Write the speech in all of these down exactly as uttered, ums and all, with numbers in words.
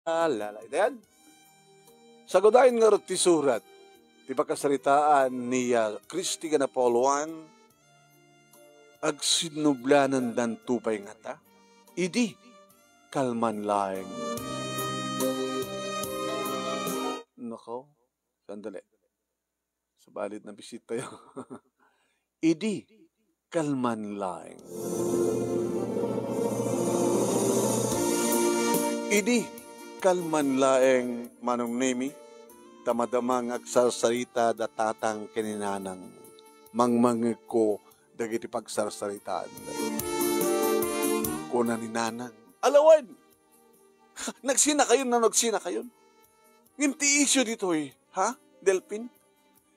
Alala, itayan. Sagudayen ngarud ti surat ti pakasaritaan ni, ah, Christy ken Apollo Juan, agsinnublanandanto pay ngata idi kalman laeng. Nako, sandali. Subalit nabisit tayo. Idi kalman laeng. Idi kalman laeng, Manong Nemi, ta madama nga agsarsarita da tatang ken ni nanang. Mangmangegko dagiti pagsarsaritaanda. Kuna ni nanang, "Alawen! Nagsinakayon no nagsinakayon. Ngem ti isyu ditoy, ha, Delphin?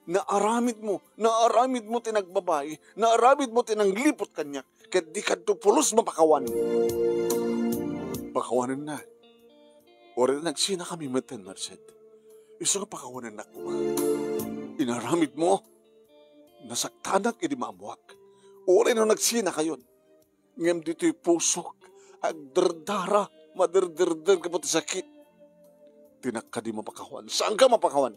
Naaramid mo, naaramid mo ti nagbabai, naaramid mo ti nangliput kaniak, ket di kadto pulos mapakawan." Pakawanenna. Uray nagsinakami metten, Merced. Isu nga pakawanennak koma. Inaramid mo, nasaktanak idi maammoak. Uray no nagsinakayon. Ngem ditoy pusok, agdardara, maderderder gapu ti sakit. Dinak kadi mapakawan. Saanka mapakawan?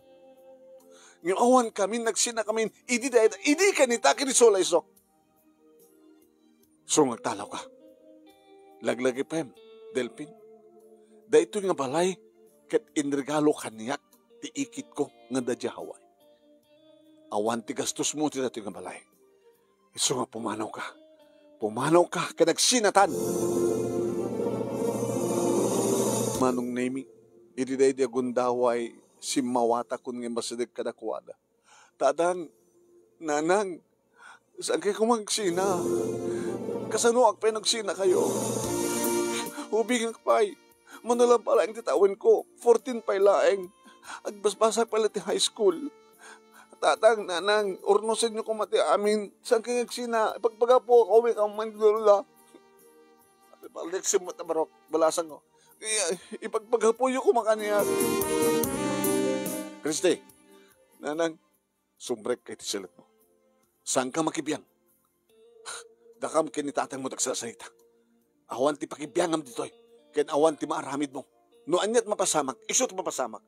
Ngem awan kamin, nagsinakamin, idi dayta, idi kanita, ken isu la isu. Isu nga agtalawka. Laglagipem, Delphin. Daytoy nga balay ket inregalo kaniak ti ikitko nga adda idiay Hawaii. Awan ti gastosmo ti daytoy nga balay. Isu nga pumanawka. Pumanawka ken agsinatan. Manong Nemi, idi daydi agundaway, simmawatakon nga immasideg kadakuada. Tatang, nanang, saankayo koma agsina? Kasanoak pay no agsinakayo? Ubingak pay. Mano la pay laeng ti tawenko. Fourteen pay laeng. Agbasbasak pay la ti high school. Tatang, nanang, urnosenyo koma ti amin. Saankayo agsina? Ipagpagapuak, uwi ka man, Lola. Balik simot a barok. Balasan ko. I-, ipagpagapuyo koma kaniak. Christy, nanang, sumrekka iti siletmo. Saanka makibiang? Dakam ken ni tatangmo ti agsarsarita. Awan ti pakibiangam ditoy, ken awan ti maaramidmo. No ania ti mapasamak, isu ti mapasamak.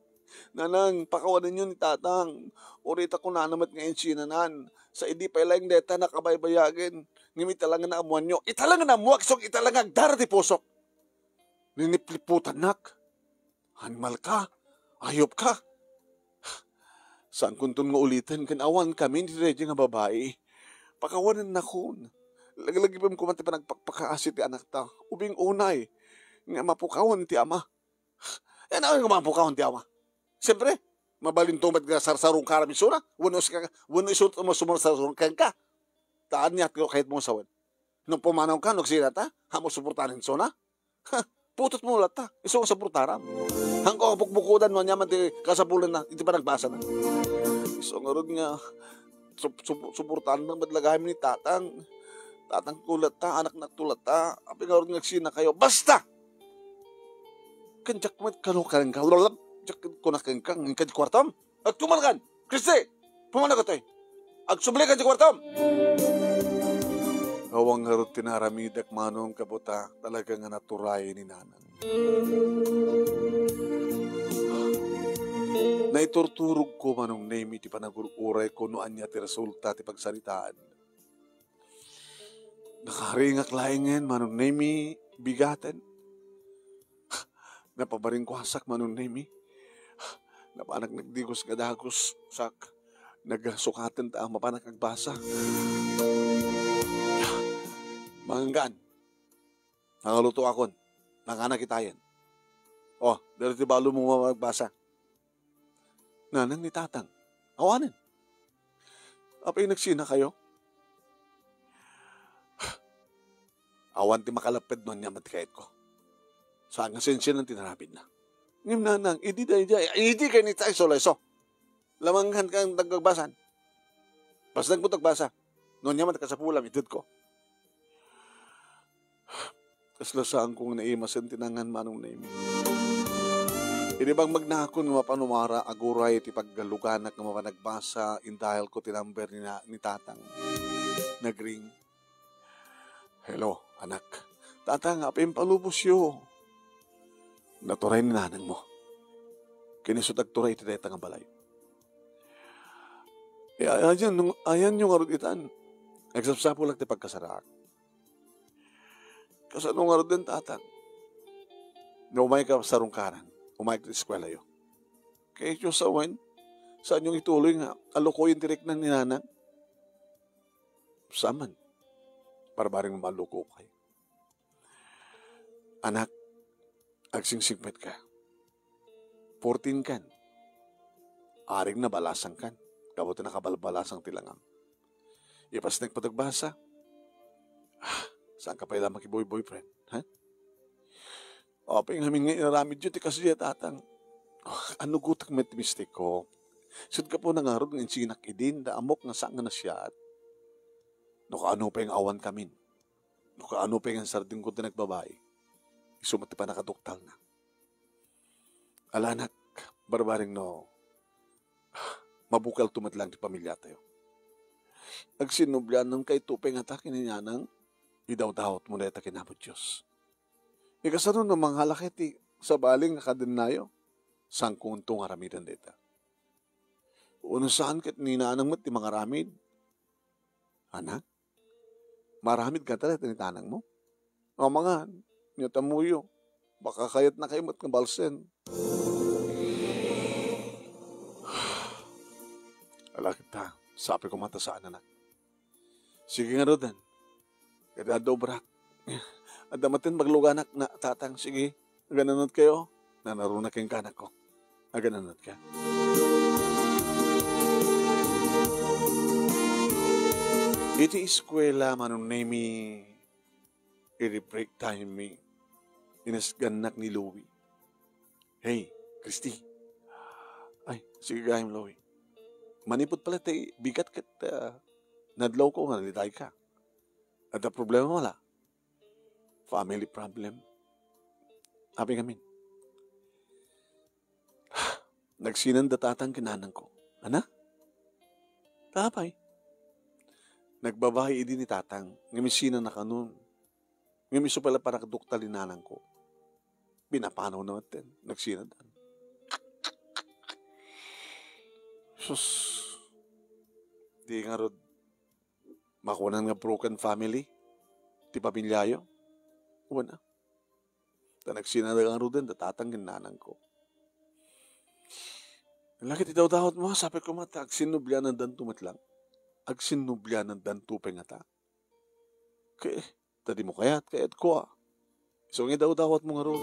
Nanang, pakawanenyo ni tatang. Uray ta kunana met nga insinanan. Sa idi pay laeng dayta nakabaybayagen, ngem ita la nga naammoanyo. Ita la nga naammoak, isu ita la nga agdara ti pusok. Ninipliputannak. Animal ka? Ayup ka? Saankonton nga uliten ken awan kamin ti daydi nga babai. Pakawanennakon. Laglagipem koma ti panagpakpakaasi ti anakta. Ubing unay nga mapukawan ti ama. Ania nga mapukawan ti ama? Siempre, mabalinto met nga sarsarungka aram isuna. Wenno isu, wenno isu ti sumarsaruno kenka. Ta ania ti kayatmo nga sawen? No pumanawka, no agsinata, ammo suportaen isuna? Ha, putotmo latta, isu nga suportaram. Haanko a bukbukodan no ania man ti kasapulanna iti panagbasana. Isu ngarud nga sup-, sup-, suportaennak met la gayam ni tatang. Tatangko latta, anaknakto latta. Apay ngarud nga agsinakayo? Basta! Ken diak met kano kenka, diak kuna kenka, ngem kadi kuartom. Agtumalkan! Christy! Pumanawka toy! Agsubli ka ti kuartom! Awan ngarud ti naaramidak, Manong, gapu ta talaga nga naturay ni Nanang. Naiturturogko, Manong Nemi, ti panagur-urayko no ania ti resulta ti pagsaritaan. Nakaringak laengen, Manong Nemi, bigaten. Napabaringkuasak, Manong Nemi. Napanak nagdigos nga dagosak. Nagsukaten ta mapanak agbasa. Manganggaan. Nangalutoakon. Nanganak itayen. O, daytoy ti balomo, mapanak agbasa. Nanang ni tatang. Awanen. Apay nagsinakayo? Awan ti makalapped no ania met ti kayatko. Saan nga sensianan ti naramidna. Ngem nanang, idi daydiay, idi kenita isu la isu. Lamangkan ka nga agbasa. Basta agbasan. No ania met ti kasapulam, itedko. Kasla saanko nga naimasen ti nangan, Manong Nemi. Idi bangbagnakon nga mapanumara, aguray ti paggalluganak nga mapanagbasa, indayalko ti number ni na-, ni tatang. Nagring. Hello, anak. Tatang, apay impalubosyo? naturay ni nanangmo. Ken isu ti agturay iti dayta nga balay. E, ayanyo, ayanyo ngarud itan. Agsapsapulak ti pagkasaraak. Kasano ngarud den, Tatang? No umayka sarungkaran, umayka ti eskuelayo. Kayatyo sawen, saanyo ituloy nga alukoyen ti rikna ni Nanang? Saan man, barbareng malukokay. Anak, agsingsingpetka. Fourteen kan. Aring nabalasangkan. Gapu ta nakabalbalasang ti langam. Ipasnek pay ti agbasa. Ah, saanka pay la makiboy-boyfriend, ha? Apay ngamin nga inaramidyo ti kasdiay, Tatang? Ah, anugotek met ti mistikko. Sut gapuna ngarud nga insinak idin, ta ammok nga saan nga nasiaat. No kaano pay nga awan kamin. No kaano pay nga sardengko ti nagbabai. Isu met ti pannakaduktalna. Ala, anak, barbareng no mabukelto met laeng ti pamiliatayo. Agsinnublianankayo pay ngata ken ni Nanang, idawdawatmo dayta ken Apo Dios. Ikasano no mangalakayo ti sabali nga kadennayo? Saankonto nga aramiden dayta. Wenno saan ket ni Nanang met ti mangaramid? Anak, maaramid kadi dayta ni Nanangmo? Amangan, nia tammoyo. Baka kayatnakayo met nga balsen. Ala ket ta, sapay koma ta saan, anak. Sige ngaruden. Ket adda obrak. Adda met ti magluganak na, Tatang. Sige, agananotkayo. Nanaruna kenka, anakko. Agananotka. Iti eskuela, Manong Nemy, iti break time mi, inesgannak ni Louie. "Hey, Christy." "Ay, sige gayam, Louie." "Manipud pay la ti bigat ket, ah, nadlawko nga nalitayka. Adda problema la?" "Family problem." "Apay ngamin?" "Nagsinanda Tatang ken Nanangko." "Ana? Ta apay?" "Nagbabai idi ni Tatang, ngem sinana kanon. Ngem isu pay la pannakaduktal ni Nanangko. Pinapanawna metten, nagsinanda." "Sus, di ngarud makunan nga broken family ti pamiliayo?" "Wen a. Ta nagsinanda ngaruden da Tatang ken Nanangko." "Ala ket idawdawatmo, sapay koma ta agsinnublianandanto met laeng." "Agsinnublianandanto pay ngata?" "Ket ta dimo kayat, kayatko a. Isu nga idawdawatmo ngarud."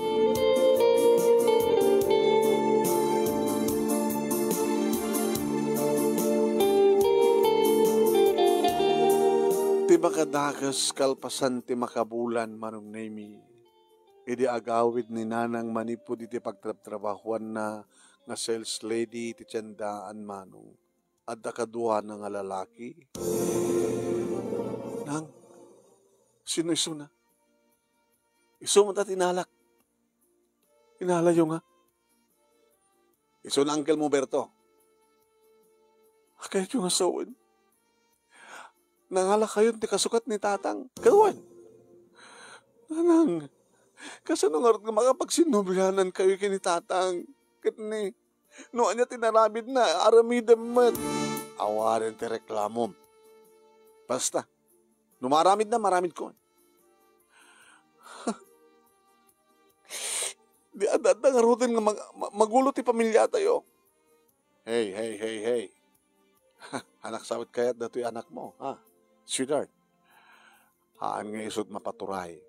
Ti makadakes kalpasan ti makabulan, Manong Nemy, idi agawid ni Nanang manipud iti pagtrabtrabahoanna nga sales lady ti tiendaan, Manong. Adda kaduana nga lalaki. Nang, sino isuna? Isu met ti inalak. Inalayo nga. Isu ni Uncle mo, Berto. Kayatyo nga sawen. Nangalakayon ti kasukat ni Tatang. Ket wen. Nanang, kasano ngarud nga makapagsinnublianankayo ken ni Tatang? Ket ni, no ania ti inaramidna, aramidem met. Awanen ti reklamom. Basta, no maaramidna, maaramidko. Di adda, adda ngaruden nga mag-, ma-, magulo ti pamiliatayo. Hey, hey, hey, hey. Anak, sawit kayat datoy anakmo, ha? Sweetheart. Haan nga isut mapaturay.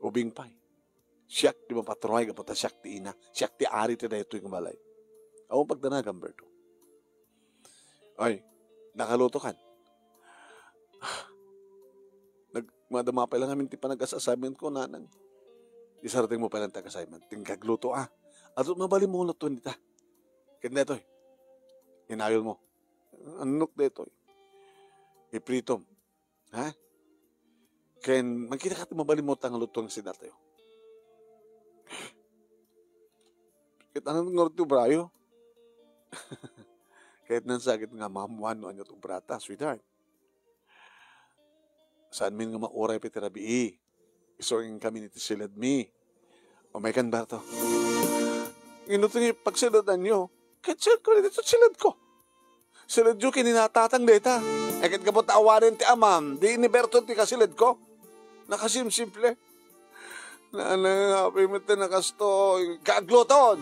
Ubing pay. Siak ti mapaturay gapu ta siak ti ina. Siak ti ari ti daytoy nga balay. Awan pagdanagam, Berto. Ay, nakaluto kan? Nag-, madama pay lang amin ti panag-assignment ko, Nanang. Isardeng mo pay lang ti assignment. Tingkagluto, ah. Ato mabalin mo luto nita. Ken daytoy. Inayon mo. Annok daytoy. Ipritom. Ha? Ken, magkita ka ti mabalin mo tang luto nga sidatayo. Ket ano ngarud ti obrayo? Ket nansagit nga maammuan no ania ti obrata, sweetheart. Saanmin nga mauray pay ti rabii. Isu nga inkamin iti siledmi. Umaykan, Berto. Ngem no ti pagsiledanyo, ket siyempre, ditoy siledko. Siledyo ken ni Tatang dayta. E ket gapu ta awanen ti amam, di ni Berto ti kasiledko. Nakasimsimple. Nanang, apay met ti nakastoy, kaagluton!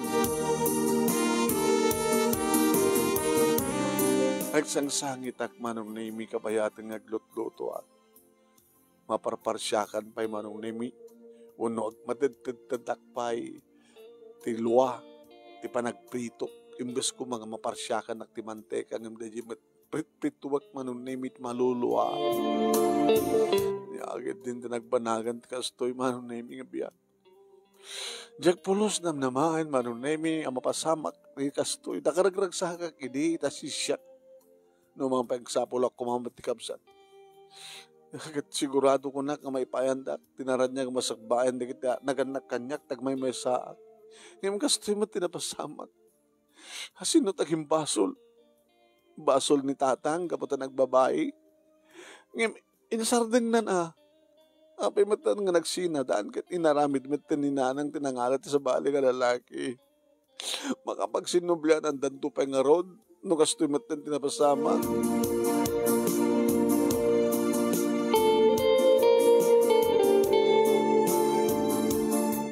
Agsangsangitak, Manong Nemi, kabayaten nga aglutlutoak. Maparparsiakan pay, Manong Nemi, wenno agmatedtedtedak pay ti lua, ti panagpritok. Imbes koma nga maparsiakanak ti manteka, ngem daydi met pritprituak, Manong Nemi, ti malulua. Ania ketdin ti nagbanagan ti kastoy, Manong Nemi, nga biag? Diak pulos namnamaen, Manong Nemi, a mapasamak ti kastoy. Nakaragragsakak idi ta siak no mapagsapulan koma met ti kabsat. Ket sigurado kunak nga maipayandak ti naraniag a masakbayan dagiti nagannak kaniak ti agmaymaysaak. Ngem kastoy met ti napasamak. Asino ti agimbasol? Basol ni Tatang gapu ta nagbabai? Ngem insardengnan a. Apay met nga nagsinadaan ket inaramid met ni Nanang ti nangalat ti sabali nga lalaki. Makapagsinnublianandanto pay ngarud no kastoy met ti napasamak.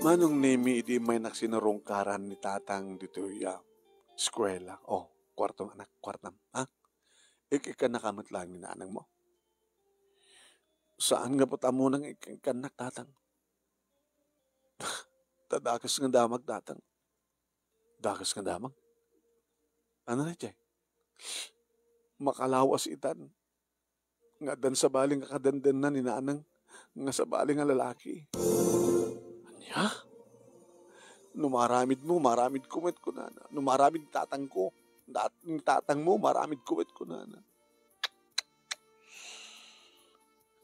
Manong Nemi, idi immaynak sinarungkaran ni Tatang ditoy, ah, eskuela. Oh, kuartom, anak, kuartom, ha? Ikkannak met laeng ni nanangmo. Saan nga put ammo nang ikkannak, Tatang. Ta dakes nga damag, Tatang. Dakes nga damag? Ania daydiay? Makalawas itan nga addan sabali nga kadendenna ni Nanang nga sabali nga lalaki. Ania? No maaramidmo, maaramidko met kunana. No maaramid tatangko, dat-, tatangmo, maaramidko met kunana.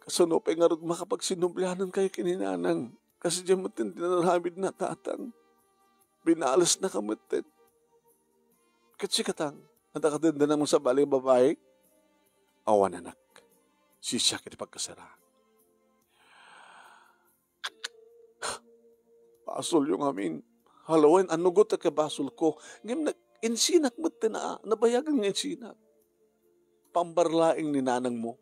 Kasano pay ngarud makapagsinnublianankayo ken ni Nanang? Kas idiay met ti inaramidna, Tatang. Binalesnaka met. Ket sika, Tang, adda kadendenam nga sabali a babai? Awan, anak. Siak iti pagkasara. Basolyo ngamin. Hala wen, annugot a kabasolko. Ngem nag-, insinak met ti na-, nabayagen nga insinak. Pambar laeng ni nanangmo.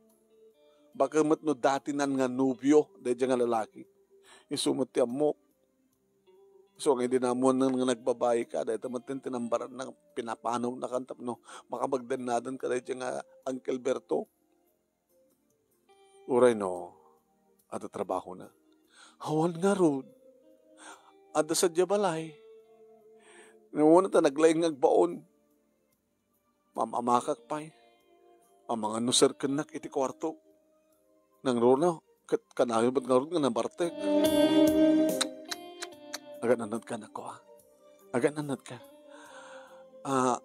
Baka met no datinan nga nobio daydiay nga lalaki. Isu met ti ammok. Isu nga idi naammoan nga nagbabaika, dayta met ti nambaranna, pinapanognakan tapno makapagdennadanka daydiay nga Uncle Berto. Uray no, adda trabahona. Awan ngarud. Adda sadiay balay. Ngem ta naglaing nga agbaon. Mam-amakak pay. Amangan no serkennak iti kuarto. Nangruna, ket kanayon met ngarud nga nabartek. Agan-annadka, anakko, a. Agan-annadka. Ah,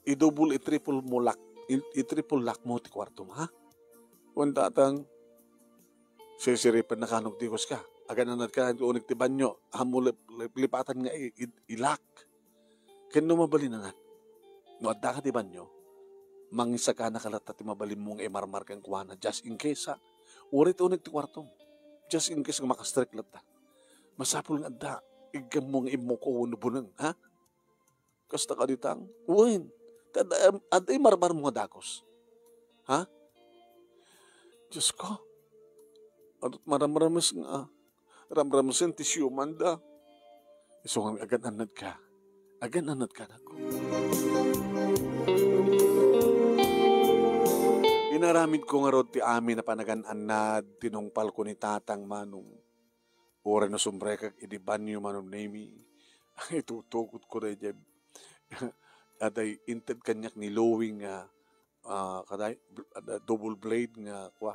i-double, i-triple mo lock, i-, i-triple lock mo ti kuartom, ha? Wen, Tatang, sirsiripennak no agdikoska. Agan-annadka, uneg ti banio, ammo lip-, lip-, lipatan nga i-, i-, i-lock. Ken no mabalin, anak, no addaka ti banio, mangisakanaka latta ti mabalinmo nga imarmar kenkuana, just in case, ha? Uray ti uneg ti kuartom. Just in case nga makastrek latta. Masapul nga adda iggammo nga immuko wenno buneng, ha? Kasta kadi, Tang? Wen, ta adda, adda imarmarmo nga dakes. Ha? Diosko, adut maramrames nga ramramesen ti siumanda. Isu nga agan-annadka. Agan-annadka, anakko. Inaramidko ngarud ti amin a panagan-annad, tinungpalko ni Tatang Manong. Uray no sumrekak idi banio, Manong Nemi, itutugotko daydiay, aday inted kaniak ni Louie nga, ah, kaday, bl-, ada, double blade nga kua.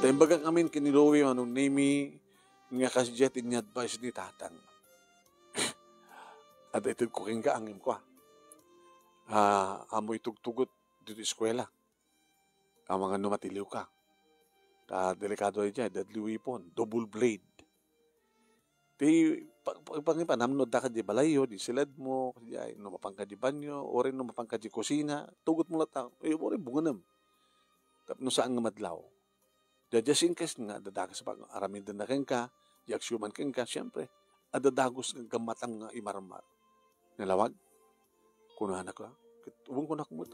Ta imbagak ngamin ken ni Louie, Manong Nemi, nga kasdiay ti ini-advise ni Tatang. Ada itedko kenka, ngem kua. Ah, ammo itugtugot ditoy eskuela. Amangan no matiliwka. Ta delikado daydiay, deadly weapon, double blade. Ti pa-, pa-, pangipanam no adda ka di balayyo, di siledmo, di ay, no mapanka di banyo, uray no mapanka di kusina, tugotmo latta, eh, uray bungenem. Tapno saan nga madlaw. Just in case nga, adda dakes a pag-aramidenna kenka, di agsiuman kenka, siyempre, adda dagus nga gammatam nga imarmar. Nalawag? Kunana ka, ket ubong kunak met.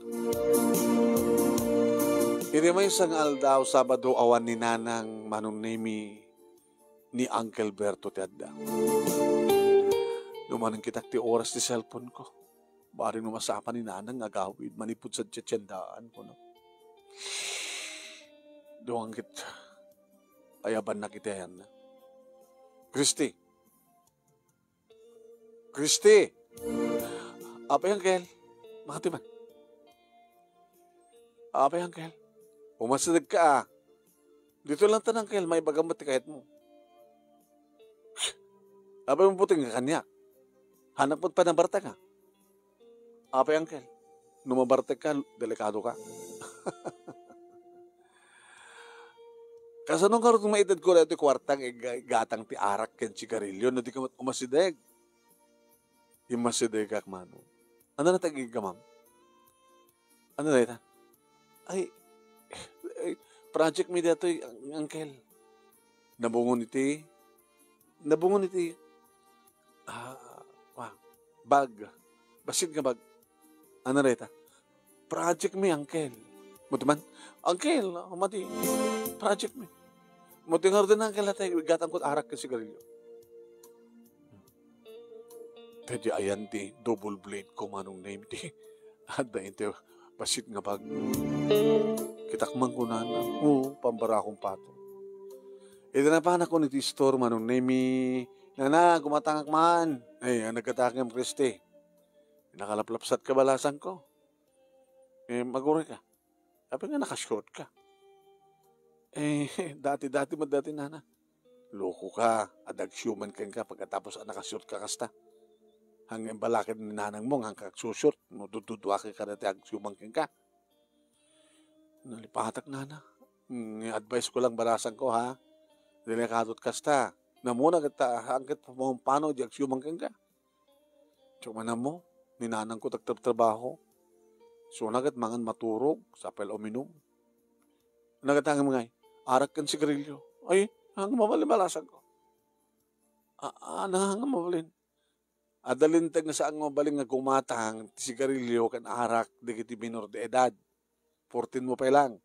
Iti maysa nga aldaw, Sabado, awan ni Nanang Manong Nemi ni Uncle Berto ti adda. Numanen kitak ti oras ti cellphone ko. Bareng no masapa ni Nanang nga agawid manipud sa tiendaan, kunak. Duang ket ayabannak iti ayanna. Christy! Christy! Apay, Uncle? Makati man. Apay, Uncle? Umasideg ka, ah. Dito lang tan, Uncle. Maibagam met ti kayatmo. Apay mo puting nga kaniak? Hanak met panabartek, ah. Apay, Uncle? No mabartek ka, delikado ka. Kasano ngarud nga maitedko daytoy kuarta nga iga-, igatang ti arak ken sigarilyo no di ka met umasideg? Immasidegak, Manong. Ania dayta aggamam? Ania dayta? Ay, ay, project mi daytoy, Uncle. Nabungon iti, nabungon iti, ah, wa, bag. Bassit nga bag. Ania dayta? Project mi, Uncle. Mo ti man, Uncle, madi, project mi. Mo ti ngarud, Uncle, dayta igatangko arak ken sigarilyo. Daydi ayan ti double blade ko, Manong Nemi, ti adda iti bassit nga bag. Kitak man kunana, "Oo, pambarakon pato." Iti napanak iti store, Manong Nemi, "Nana, gumatangak man." "Ay, ania dayta aggamam, Christy? Nakalaplapsat ka balasangko. Eh, maguray ka. Apay nga naka-short ka?" Eh, dati-dati met dayta, Nana. Loko ka, adda agsiuman kenka pagkatapos a naka-short ka kasta. Ngem imbalaken ni nanangmo nga agsu-short, no dudduduaken ka dayta agsiuman kenka. Nalipatak, Nana. Mm, advice ko lang balasangko, ha. Delikado ti kasta. Ammona ket ta, haan ket pampano diay agsiuman kenka. Diak man ammo, ni nanangko ti agtrabtrabaho. Isuna ket mangan maturog, sapay la uminum. Ania dayta nga immay? Arak ken sigarilyo. Ay, haan nga mabalin balasangko. A-, ania nga mabalin? Adda linteg nga saan nga mabalin nga gumatang ti sigarilyo ken arak dagiti minor de edad. Fourteen mo pay lang.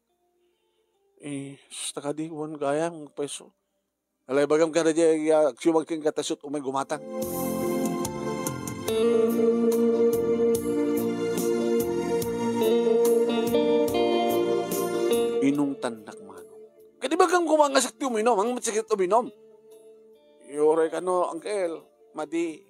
Eh, sus, ta kadi, wen gayam nga peso. Ala, ibagam kada diay, ya, agsiuman kenka ta isu met umay gumatang. Inungtannak, Manong. Kadi ibagam koma nga siak ti uminum, haan met siak uminum. Uray kano, Uncle, madi,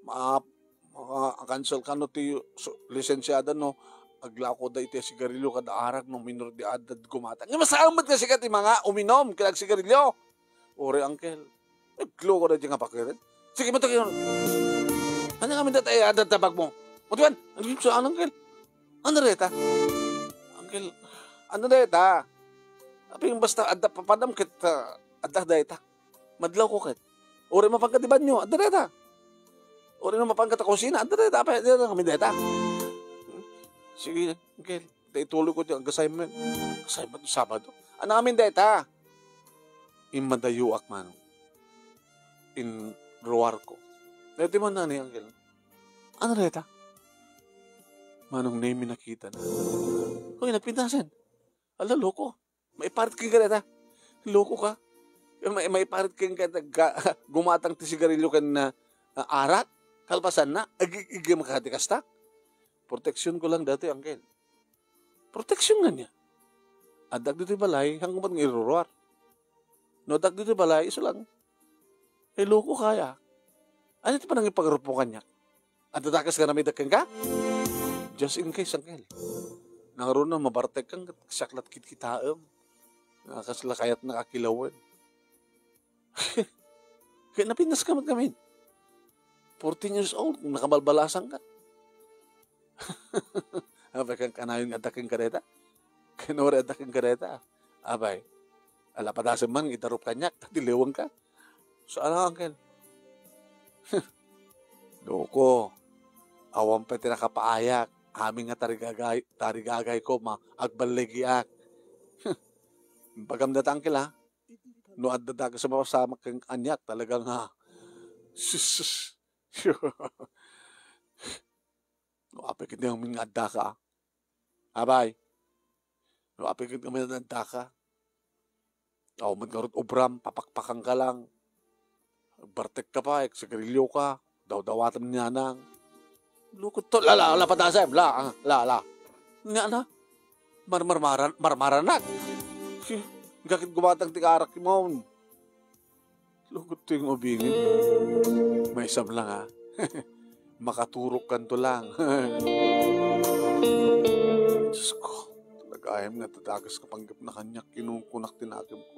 ma-, ma-, cancel kano ti su-, lisensiada no aglako da iti sigarilyo kada arak no minor de edad gumatang. Nga masaan met nga sika ti manga uminum ken agsigarilyo. Uray, Uncle. Nagloko dayta nga pakirit. Sige, matag-, ania ngamin dayta, eh, adda ta bag mo? Matuan, ano yung saan, Uncle? Ania dayta? Uncle, ania dayta? Apay nga basta adda papadam ket, ah, adda dayta. Madlawko ket. Uray mapanka ti banyo, adda dayta. Uray no mapanka ta kusina, adda dayta. Apay, adda ngamin dayta. Hmm? Sige, Uncle. Ta ituloy ko ti ag-assignment. Assignment Sabado. Ania ngamin dayta? Immadayoak, Manong. Inruarko. Dayta man ni Uncle. Ania dayta? Manong Nemi, nakitana. Hoy, nagpintasen. Ala, loko. Maiparit kenka dayta. Loko ka. Mai-, maiparit kenka dayta ga-, gumatang ti sigarilyo ken, ah, arak. Kalpasanna, ag-, ag-, ag-, kadi kasta. Proteksyon ko lang dayta, Uncle. Proteksyon nga niya. Addak ditoy balay, haan ko met nga iruruar. No addak ditoy balay, isu lang. Eh, loko kaya. Ania ti panangipagrupo kaniak? Adda dakes nga aramidek kenka? Just in case, Uncle. Nangruna, mabartek ka, siak la ti kitkitaem. Nga kasla kayatnak a kilawen. Ket napintaska met ngamin. Fourteen years old, nakabalbalasang ka. Apay, kan-, kanayon nga adda kenka dayta? Ken uray adda kenka dayta? Apay, ala padasem man nga idarup kaniak, ta ti leweng ka. Saan, Uncle? Loko, awan pay ti nakapaayak. Amin nga tarigagay-, tarigagayko, ma-, agballigiak. Bagam dayta, Uncle, ha? No adda dakes a mapasamak ken kaniak, talaga nga Sus, sus. No, apay ket ngamin nga addaka, a. Abay. No, apay ket ngamin nga addaka. Awan met ngarud obram, papakpakanka lang. Bartekka pay, agsigarilioka, dawdawatem ni nanang. Lukot to, la, la, la, padasem, la, ah, la, la. Nia na, marmarmaran, marmaranak. Si, gaket gumatang ti karak imon. Lukot to nga ubingin. Maysam lang, ha. Makaturokkanto lang. Diyos ko, talaga gayam nga adda dakes nga panggepna kaniak, kinunkunak ti nakemko.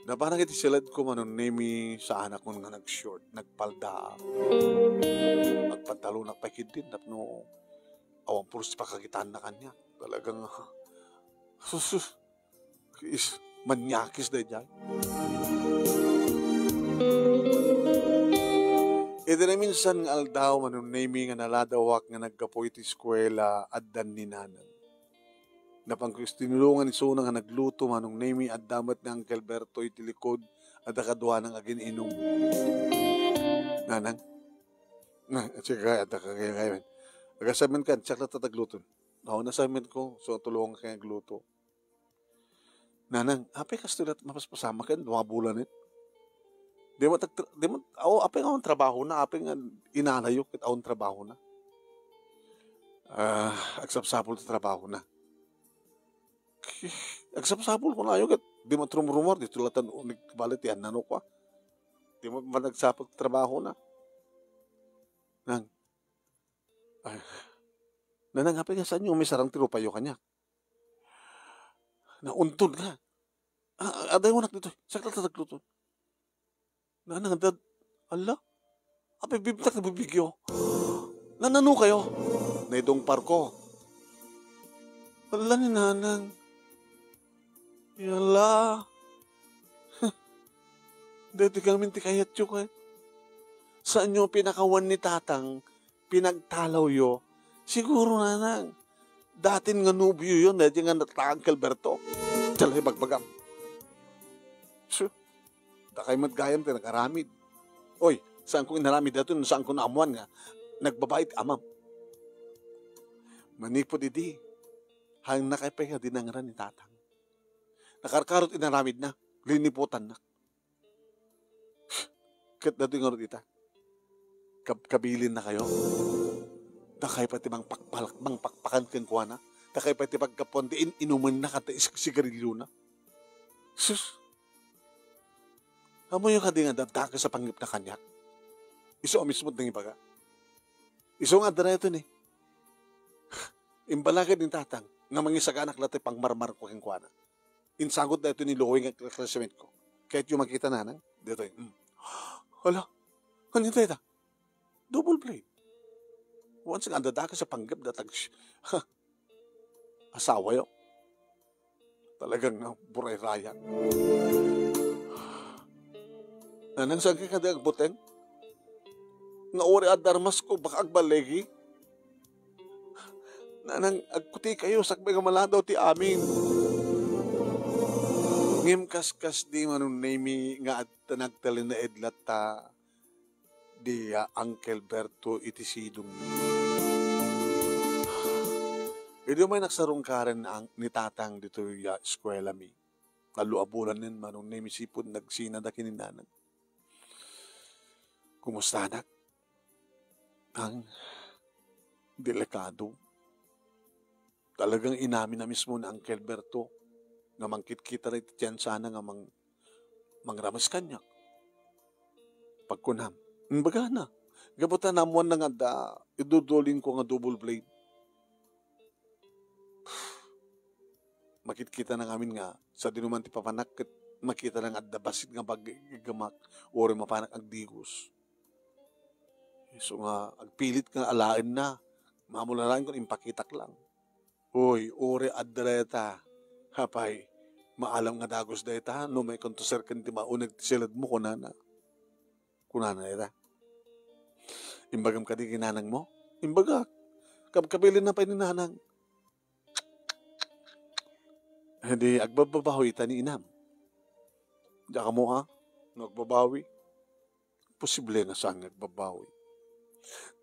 Napanak iti siledko, Manong Nemi, saanak nga nag-short, nagpalda. Agpantalonak pay ketdin tapno awan pulos ti pakakitaanna kaniak. Talagang, sus, sus. Is, manyakis daydiay. Iti naminsan nga aldaw, Manong Nemi, nga naladawak nga naggapu iti eskuela, addan ni Nanang. Napanko tinulongan isuna nga nagluto, Manong Nemi, adda met ni Uncle Berto iti likod, adda kaduana nga agin-inum. Nanang? Na, sige, adda ka, kaya, kaya. Agasamenkan, siak latta ti agluto. Awan asamenko, so, tulonganka nga agluto. Nanang, apay kastoy latta, mapaspasamak ken, dumabulan it. Di mo tagtra-, di mo, aw, apay nga awan trabahona, apay nga inanayo ket awan trabahona. Ah, agsapsapul ti trabahona. Agsapsapul kunayo ket di mo trumrumor, dito latta, nagbalit ti annanok, a. Di mo man agsapul ti trabahona. Nang, ay, Nanang, apay nga saanyo umisarang ti rupayo kaniak? Nauntod nga. Ah, adayonak ditoy. Siak latta ti agluto. Nanang, dad-, ala? Apay bibtak ti bibigyo? Nanano kayo? Naidungparko. Ala ni Nanang. Yala. Daytoy ngamin ti kayatyo, kay. Saanyo pinakawan ni Tatang, pinagtalawyo. Siguro, Nanang, datin nga nobioyo, daytoy nga nata Uncle Berto. Diyan lang ibagbagam. Su, dakay met gayam ti nagaramid. Oy, saanko inaramid daytoy, saanko naammuan nga nagbabai ti amam. Manipud idi, haannak pay nga dinangran ni Tatang. Nakarkarot inaramidna, liniputannak. Ket daytoy ngarud ita. Kab-, kabilinnakayo. Dakay pay ti mangpakpalak-, mangpakpakan kenkuana. Dakay pay ti paggapuan ti in-inumenna ken ti is-, sigariliona. Sus! Ammoyo kadi nga adda dakes a panggepna kaniak? Isu a mismo ti nangibaga. Isu nga adda daytoy ni. Imbalagad ni Tatang nga mangisaganak latta ti pangmarmarko kenkuana. Insagut daytoy ni Louie nga kla-, classmate ko. Kayatyo makita, Nanang? Daytoy. Mm. Hala, ania dayta? Double blade. Once nga adda dakes a panggep dayta, asawayo. Talagang, ah, burayrayan. Nanang, saanka kadi agbuteng? Nga uray adda armasko, baka agballigi. Nanang, agkutikayo, sakbay nga maladaw ti amin. Ngem kaskasdi, Manong Nemi, nga adda nagtalinaed latta di, ah, Uncle Berto iti sidongmi. Idi umay nagsarungkaren ang-, ni Tatang ditoy, ah, eskuelami. Tallo a bulan nen, Manong Nemi, sipud nagsinada ken ni Nanang. Kumustanak? Ang delikado. Talagang inamin na mismo ni Uncle Berto nga mangkitkita iti tiyan sana nga mang-, mangrames kaniak. Pagkunam, imbagana, gapu ta naammoanna nga adda idudulingko nga double blade. Makitkita na ngamin nga, sadino man ti papanak, ket makita na nga adda bassit nga pagiggamak, uray mapanak agdigos. Isu nga agpilit nga alaenna, mamula laeng kun impakitak lang. Uy, uray adda dayta. Apay, maalam nga dagus dayta, no maikontuser ken ti mauneg ti siledmo, kunana. Kunana ita. Imbagam kadi ken ni nanangmo? Imbagak. Kabkabilinna pay ni nanang. Di agbababawi ita ni inam. Diak ammo, ha? No agbabawi. posible nga saan nga agbabawi.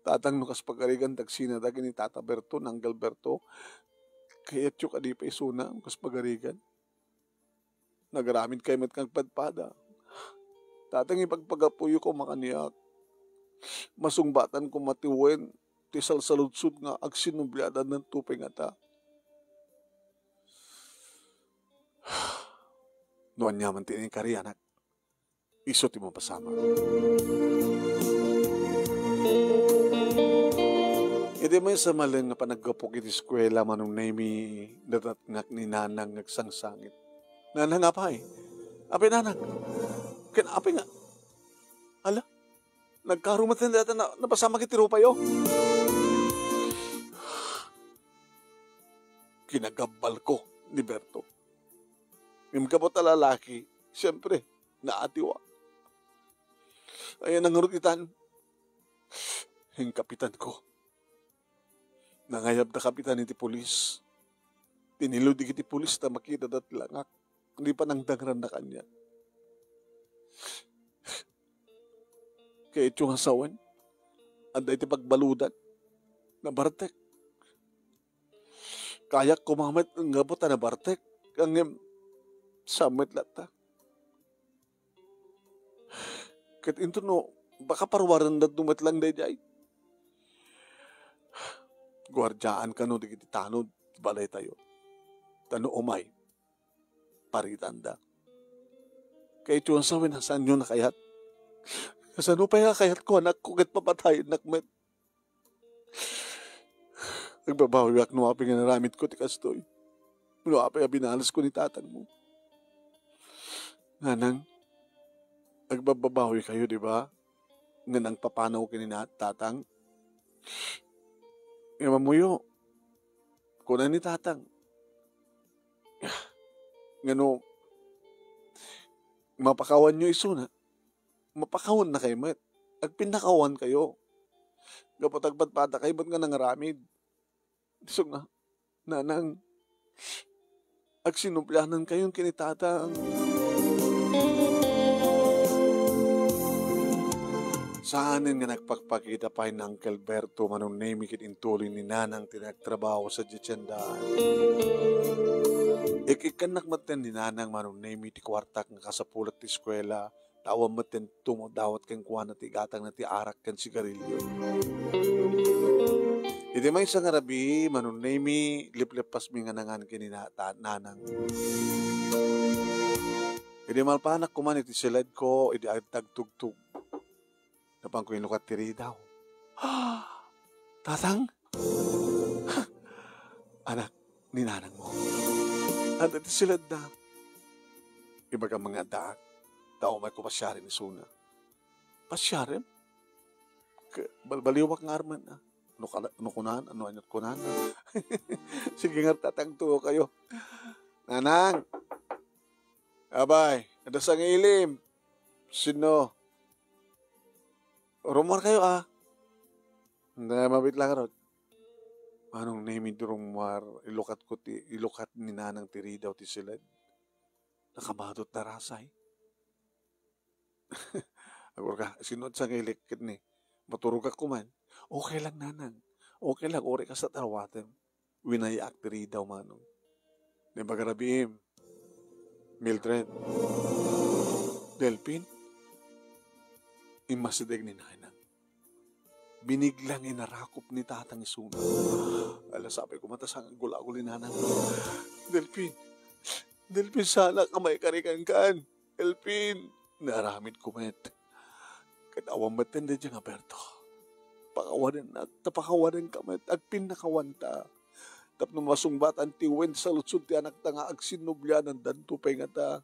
Tatang, no kas pagarigan, tagsina dagiti Tata Berto, Uncle Berto, kayatyo kadi pay isuna, no kas pagarigan? Nagaramid kay met nga agpadpada. Tatang, ipagpagapuyo koma kaniak. Masungbatan koma ti wen ti salsaludsod nga agsinubliadan danto pay ngata. No aniaman ti inkari, anak, isu ti mapasamak. Iti maysa malem nga panaggapok iti eskuela, Manong Nemi, nadatngak ni Nanang nga agsangsangit. "Nanang, apay? Apay, Nanang? Ken apay nga? Ala, nagkarumet dayta na, napasamak iti rupayo?" Kinagabbalko ni Berto. Ngem gapu ta lalaki, siempre, naatiwa. Ayan ngarud itan. Inkapitanko. Nangayabda kapitan iti pulis. Tinilo dagiti pulis ta makitana ti langak. Di panangdangranna kaniak. Kayatyo nga sawen, adda iti pagbaludan. Nabartek. Kayak koma met, ngem gapu ta nabartek, ngem saan met latta. Ket inton no, baka paruarenda met lang daydiay. Guardiaan kano dagiti tanod ti balaytayo. Ta no umay, paritanda. Kayatyo nga sawen, saanyo a kayat? Kasano pay a kayatko, anakko, ket papatayennak met? Agbabawiak no apay nga naramidko ti kastoy. No apay a binalesko ni tatangmo. Nanang, agbababawikayo, di ba? Nga nangpapanaw ken ni na-, tatang. Ngem ammoyo, kuna ni tatang, nga no mapakawanyo isuna, mapakawannakayo met. Agpinnakawankayo. Gapu ta agpadpadakayo met nga nangaramid. Isu nga, Nanang, agsinublianankayon ken ni tatang. Saanen nga nagpakpakita pay ni Uncle Berto, Manong Nemi, ket intuloy ni Nanang ti nagtrabaho sadiay tiendaan. Ik-ikkannak metten ni Nanang, Manong Nemi, ti kuartak nga kasapulat ti eskuela, ta awan metten tumawdawat kenkuana ti igatangna ti arak ken sigarilyo. Iti maysa nga rabii, Manong Nemi, lipleppasmi nga nangan ken ni na-, ta-, Nanang. Idi malpanak koman iti siledko, idi ag-, agtugtog, napanko inlukat ti ridaw. "Tatang? Anak ni nanangmo. Adda ti siledda." Ibagam nga addaak, ta umayko pasiaren isuna. "Pasiarem?" Ke-, balbaliwak nga armen, a. No kala-, no kunan, no ania't kunan. Sige nga, tatang, tuo kayo. "Nanang! Abay, adda sangilim. Sino? Rummuar kayo, a." "Hindi, mabit lang, rod." Manong Nemi, rummuar, ilukatko ti, ilukat ni Nanang ti ridaw ti siled. Nakamadot darasay. Agurka, sino ti sangilim ket ni? Maturogak koman. "Okay lang, Nanang. Okay lang, uray kasta ti awatem." Winayaak ti ridaw, Manong. Naimbag a rabiim, Mildred. Delfin? Immasideg ni Nanang. Biniglang inarakop ni Tatang isuna. Ala, sapay ko, mata, saan nga aggul-agul ni Nanang. "Delfin! Delfin, saanak a maikarikankan! Delfin!" Naaramidko met. Ket awan met ti daydiay nga Berto. Pakawanennak, ta pakawanenka met, agpinnakawanta. Tapno masungbatan ti wen ti saludsod ti anakta nga agsinnublianandanto pay ngata.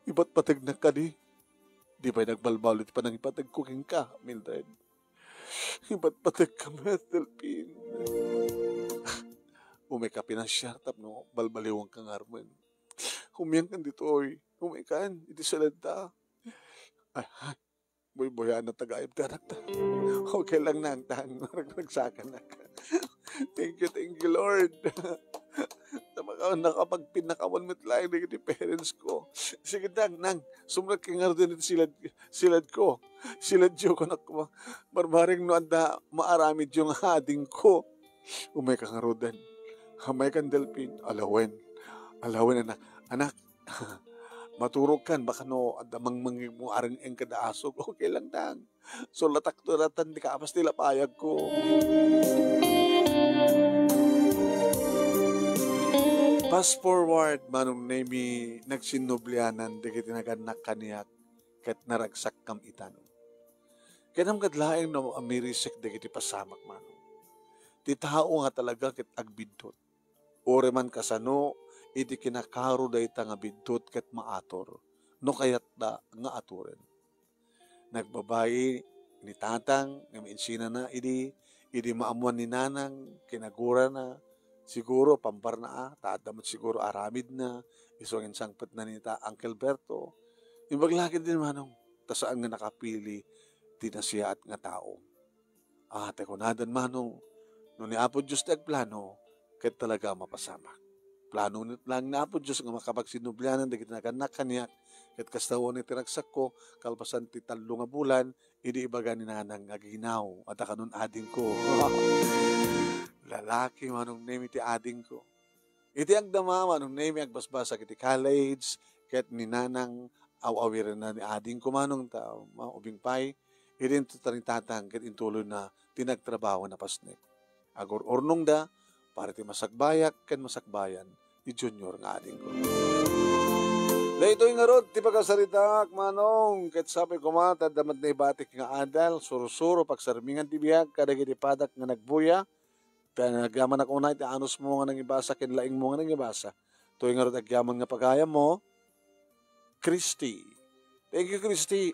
Ipatpategnak kadi? Di pay nagbalbaliw ti panangipategko kenka, Mildred. Ipatpategka met, Delfin. Umayka pinasiar tapno balbaliwanka ngarud. Umaykan ditoy. Umaykan iti siledta. Ay, ay. Buybuyaanna ta gayam ti anakta. Okay lang, Nang, ta ragragsakannak. Thank you, thank you, Lord. Ta Maka-, nakapagpinnakawan met laeng dagiti parents ko. Sige, Nang, Nang, sumrekka ngaruden iti silad, siladko. Siladyo, kunak, barbareng no adda maaramidyo nga adingko. Umayka ngaruden. Umaykan, Delfin. Ala wen. Ala wen, anak. Anak, maturogkan, baka no adda mangmangngegmo areng-eng kada asog. Okay lang, Nang. Sulatak to datan ti kapas ti lapayagko. Fast forward, Manong Nemi, nagsinnublianan dagiti nagannak kaniak ket naragsakkam itan. Kayatmo gad laeng no amirisek dagiti pasamak, Manong. Ti tao nga talaga ket agbiddut. Uray man kasano, iti kinakaro dayta nga biddut ket maator, no kayatda nga atoren. Nagbabai ni Tatang nga mainsinana idi, idi maammuan ni Nanang, kinagurana, siguro pambarna a, ta adda met siguro aramidna, isu nga insangpetna ni ta Uncle Berto. Imbag la ketdin, Manong, ta saan nga nakapili ti nasiaat nga tao. Ah, ti kunadan, Manong, no ni Apo Dios ti agplano, ket talaga a mapasamak. Plano met laeng ni Apo Dios nga makapagsinnublianan dagiti nagannak kaniak, ket kasta unay ti ragsakko, kalpasan ti tallo nga bulan, idi ibaga ni Nanang nga aginaw, adda kanon adingko. Lalaki, Manong Nemi, ti adingko. Iti agdama, Manong Nemi, agbasbasak iti college, ket ni Nanang aw-awirenna ni adingko, Manong, ta, ma-, ubing pay, idinto ta ni Tatang ket intuloyna ti nagtrabaho a napasnek. Agur-urnongda para iti masakbayak ken masakbayan ti junior nga adingko. Daytoy ngarud ti pakasaritaak, Manong, ket sapay koma ta adda met naibatik nga adal, sursuro, pagsarmingan ti biag kadagiti padak nga nagbuya, ta nagyamanak unay ti anusmo nga nangibasa ken laingmo nga nangibasa. Toy ngarud agyaman nga pagayammo, Christy. Thank you, Christy.